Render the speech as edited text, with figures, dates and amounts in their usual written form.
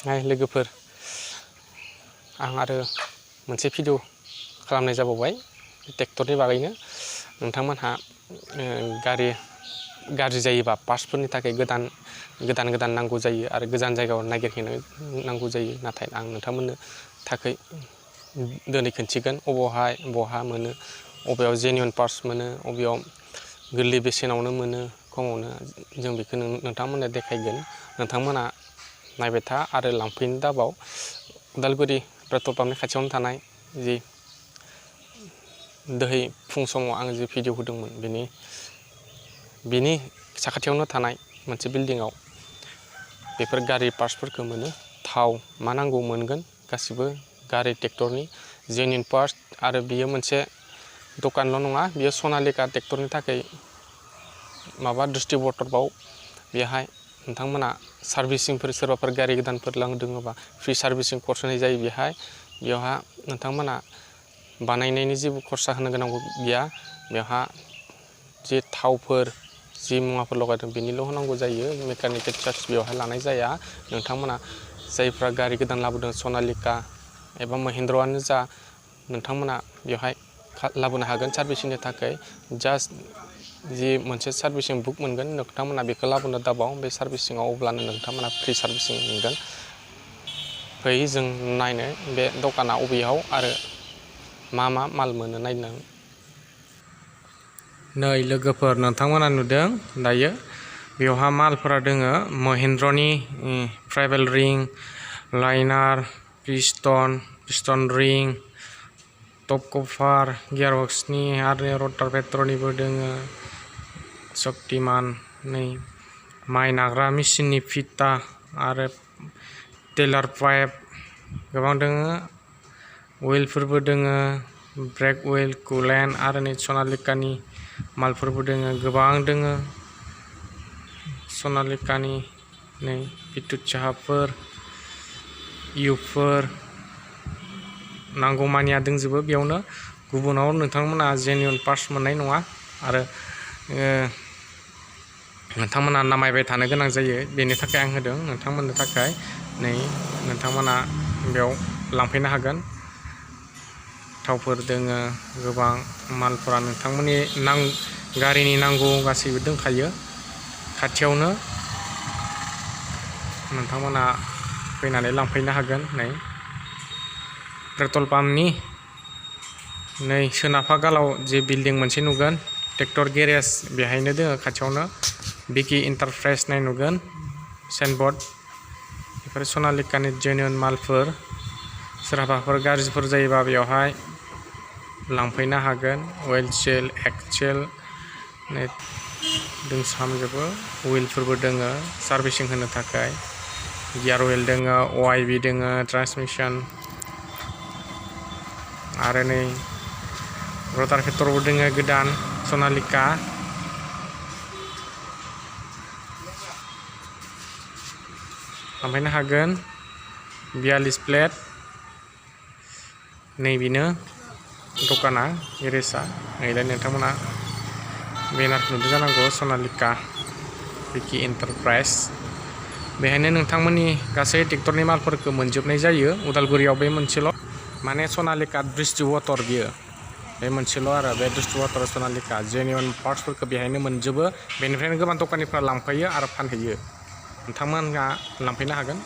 नाय लोगोफोर आं आरो मोनसे भिडिअ खालामनाय जाबावबाय ट्रेक्टरनि बागैनो नोंथांमोनहा गारि गाज्रि जायोबा पार्ट्सफोरनि थाखाय गोदान नांगौ जायो आरो गोजान जायगायाव नागिरहैनो नांगौ जायो नाथाय आं नोंथांमोननो थाखाय दिनै खोन्थिगोन बहा मोनो अबेयाव जेन्युइन पार्ट्स मोनो अबेयाव गोरलै बेसेनावनो मोनो खमावनो जों बेखौ नोंथांमोननो देखायगोन नोंथांमोना नायबाय था आरो लांफैनो दाबाव उदालगुरि पेट्रल पाम्पनि खाथियावनो थानाय जि दहाय फुं समाव आं जि भिडिअ होदोंमोन बिनि साखाथियावनो थानाय मोनसे बिल्डिंआव बेफोर गारि पार्ट्सफोरखौ मोनो थाव मा नांगौ मोनगोन गासिबो गारि ट्रेक्टरनि जेन्युइन पार्ट्स आरो बियो मोनसे दखानल' नङा बियो सनालिका ट्रेक्टरनि थाखाय माबा डिस्ट्रिबिउटरबाव बेहाय नोंथांमोना सार्भिसिंफोर सोरबाफोर गारि गोदानफोर लांदोंबा फ्रि सार्भिसिं कर्स होनाय जायो बेवहा नोंथांमोना बानायनायनि जेबो खरसा होनो गोनां गैया बेवहा जे थावफोर जि मुवाफोर लगायदों बेनिल' होनांगौ जायो मेकानिकेल चार्ज बेवहाय लानाय जाया नोंथांमोना जायफ्रा गारि गोदान लाबोदों सनालिका एबा महिन्द्रआनो जा नोंथांमोना बेवहाय लाबोनो हागोन सार्भिसिंनि थाखाय जास्ट जि मोनसे सार्भिसिं बुक मोनगोन नोंथांमोना बेखौ लाबोनो दाबाव बे सार्भिसिंआव अब्लानो नोंथांमोना फ्रि सार्भिसिं मोनगोन फै जों नायनो बे दखाना अबेयाव आरो मा माल मोनो नायनो नै लोगोफोर नोंथांमोना नुदों दायो बेवहा मालफोरा दोङो महिन्द्रनि travel ring liner piston ring top cover गियारबक्सनि आरो रटार पेट्रलनिबो दोङो शक्तिमान नै माइ नाग्रा मेचिननि फिता आरो टेलार पाइप गोबां दोङो अइलफोरबो दोङो ब्रेक अइल कुलेन्ट आरो नै सनालिकानि मालफोरबो दोङो गोबां दोङो सनालिकानि नै बिटुत साहाफोर इउफोर नांगौमानिया दंजोबो बेयावनो गुबुनाव नोंथांमोना जेन्युइन पार्ट्स मोननाय नङा आरो नोंथांमोना नामायबाय थानो गोनां जायो बेनि थाखाय आं होदों नोंथांमोननो थाखाय नै नोंथांमोना बेयाव लांफैनो हागोन थावफोर दोङो गोबां मालफोरा नोंथांमोननि गारिनि नांगौ गासैबो दंखायो खाथियावनो नोंथांमोना फैनानै लांफैनो हागोन नै पेट्रल पाम्पनि नै सोनाबहा गालाव जे बिल्डिं मोनसे नुगोन ट्रेक्टर गेरेज बेहायनो दोङो खाथियावनो बिकि इन्टारप्राइज नाय नुगोन साइनबर्ड बेफोर सनालिकानि जेन्युइन मालफोर सोरहाबाफोर गाज्रिफोर जायोबा बेवहाय लांफैनो हागोन अइल सेल एक्सेल दोंसामजोबो अइलफोरबो दोङो सार्भिसिं होनो थाखाय गियार अइल दोङो OIB दोङो ट्रान्समिसन आरो नै रटार पेट्रलबो दोङो गोदान सनालिका लांफैनो हागोन 42 प्लेट नैबेनो दखाना गेरेजा नैलाय नोंथांमोना बेनार नुदों जानांगौ सनालिका बिकि इन्टारप्राइज बेहायनो नोंथांमोननि गासै ट्रेक्टरनि मालफोरखौ मोनजोबनाय जायो उदालगुरियाव बे मोनसेल' माने सनालिका डिस्ट्रिबिउटर बियो बे मोनसेल' आरो बे डिस्ट्रिबिउटर सनालिका जेन्युइन पार्ट्सफोरखौ बेहायनो मोनजोबो बेनिफ्रायनो गोबां दखानिफ्रा लांफैयो आरो फानहैयो नोंथांमोनहा लांफैनो हागोन